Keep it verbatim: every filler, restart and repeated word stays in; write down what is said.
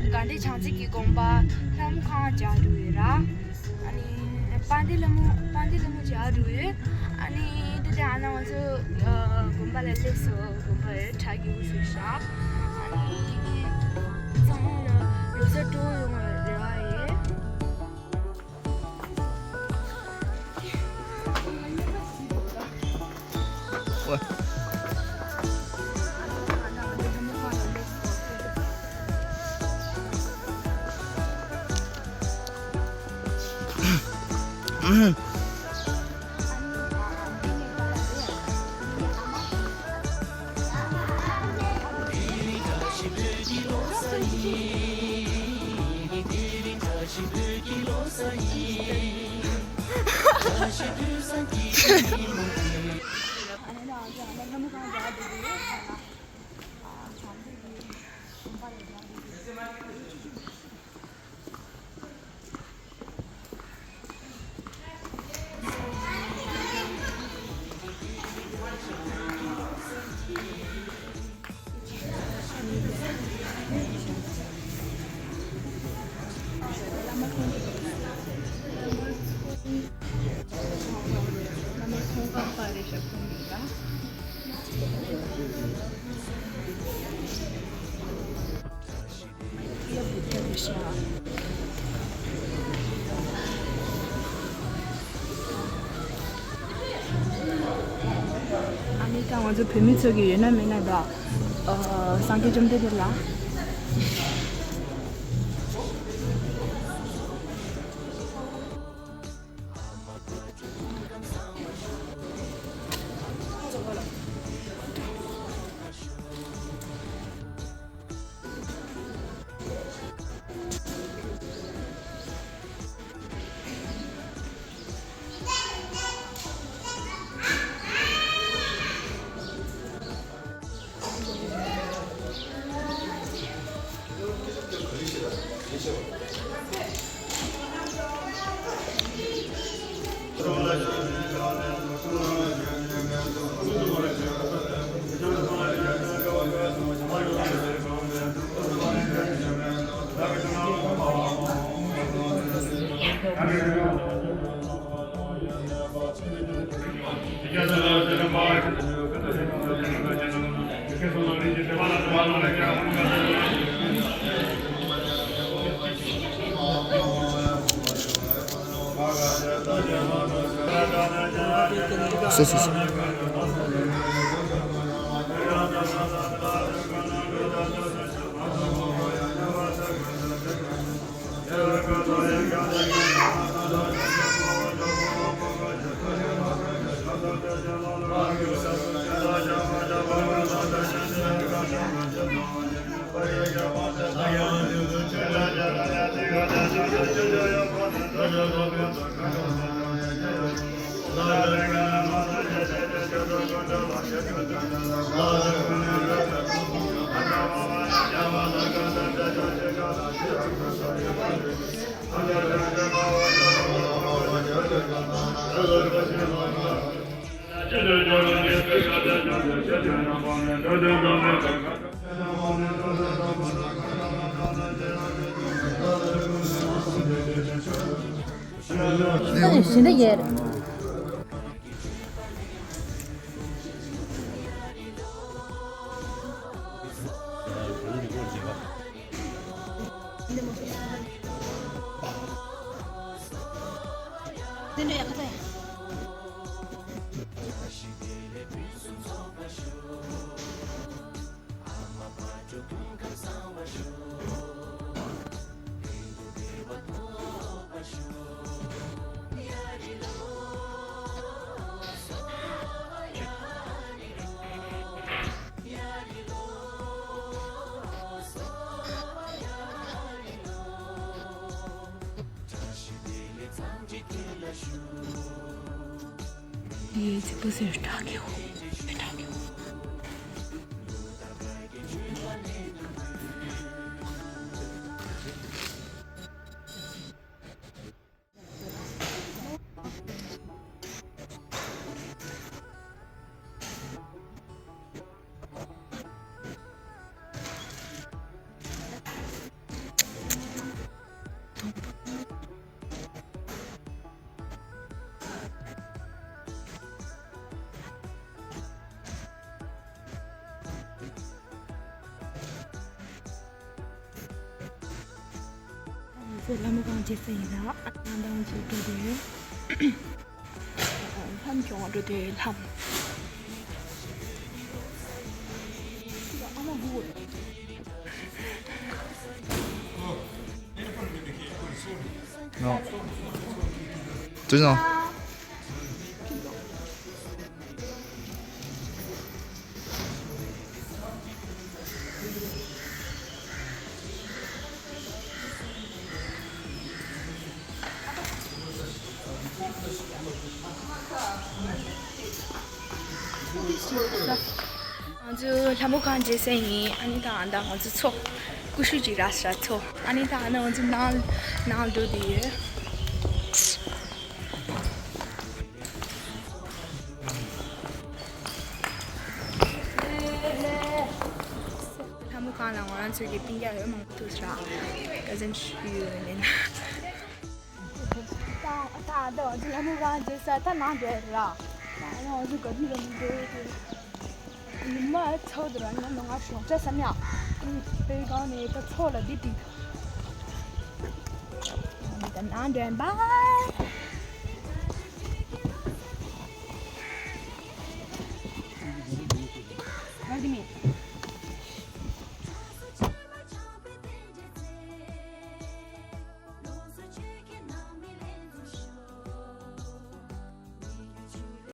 དགའ་ལྡན་བྱང་རྩེ་གི་དགོན་པ་ལྷ་མོ་ཁང་མཇལ་འགྲོ་ཡོད་ར། ཨ་ནི་དཔལ་ལྡན་ལྷ་མོ་དཔལ་ལྡན་ལྷ་མོ་མཇལ་འགྲོ་ཡོད། ཨ་ནི་དེ་དེ་ཨ་ན་ང་ཚོ་དགོན་པ་ལ་སླེབས་སོང་། དགོན་པ་ཡོད་གྲ་རྒྱས་པོ་ཞིག་ཤག་ཨ་ནི་ཚང་མ་ལ་ལོ་གསར་སྤྲོ་པོ་ཡོང་བའི་རེ་བ་ཡོད། ཨ་ནི་ད་ང་ཚོ་བོད་མི་ཚོ་གི་ཡོད་ན་མེད་ན་ད། ཨ། སངས་རྒྱས་བཅོམ་ལྡན་འདས་ལ། སོ་སོ་སོ། ཡེ་ཚིག་པོ་ཟེར་དྲག་གི་འོ། དྲག་གི་འོ། ཚོ་ལྷ་མོ་གང་བྱེད་ས་ཡིན་ལ། ཨ་ནང་དང་ཚོ་འགྲོ་དེ། ལྷམ་གྱོང་འགྲོ་དེ་ལྷམ། ཨ་མ་བུ། ཅི་ནོ། ང་ཚོ་ལྷ་མོ་གང་བྱེད་ས་ཡིན། ཨ་ནི་ད་ཨ་ད་ང་ཚོ་ཚོ་ཀུ་ཤུ་ཅིག་ར་ཤ་ཚོ། ཨ་ནི་ད་ཨ་ན་ང་ཚོ་ནང་ནང་འགྲོ་དེ་ཡོད། ལྷ་མོ་གང་ལ་ང་རང་ཚོའི་གི་སྤུན་ཀྱག་ཡོད་མང་པོ་འདུག་ཟེར། ཀ་ཟིན་ཤུ་ཡོད་ནས་ན། ད་ད་ད་ང་ཚོ་ལྷ་མོ་གང་བྱེད་ས་ད་ནང་འགྲོ་ཡ་ར། ད་ང་ཚོ་ག་དུས་ལ་མི་འགྲོ་ཡོད་དེ། ཉི་མ་ཚོ་དུ་ར་ང་ང་ཞོགས་ཇ་ཟ་ནས་ཨ་ཁུ་པའི་སྒང་ནས་ད་ཚོ་ལ་འདི་དེ། ད་ནང་འགྲོ་ཡིན་པ།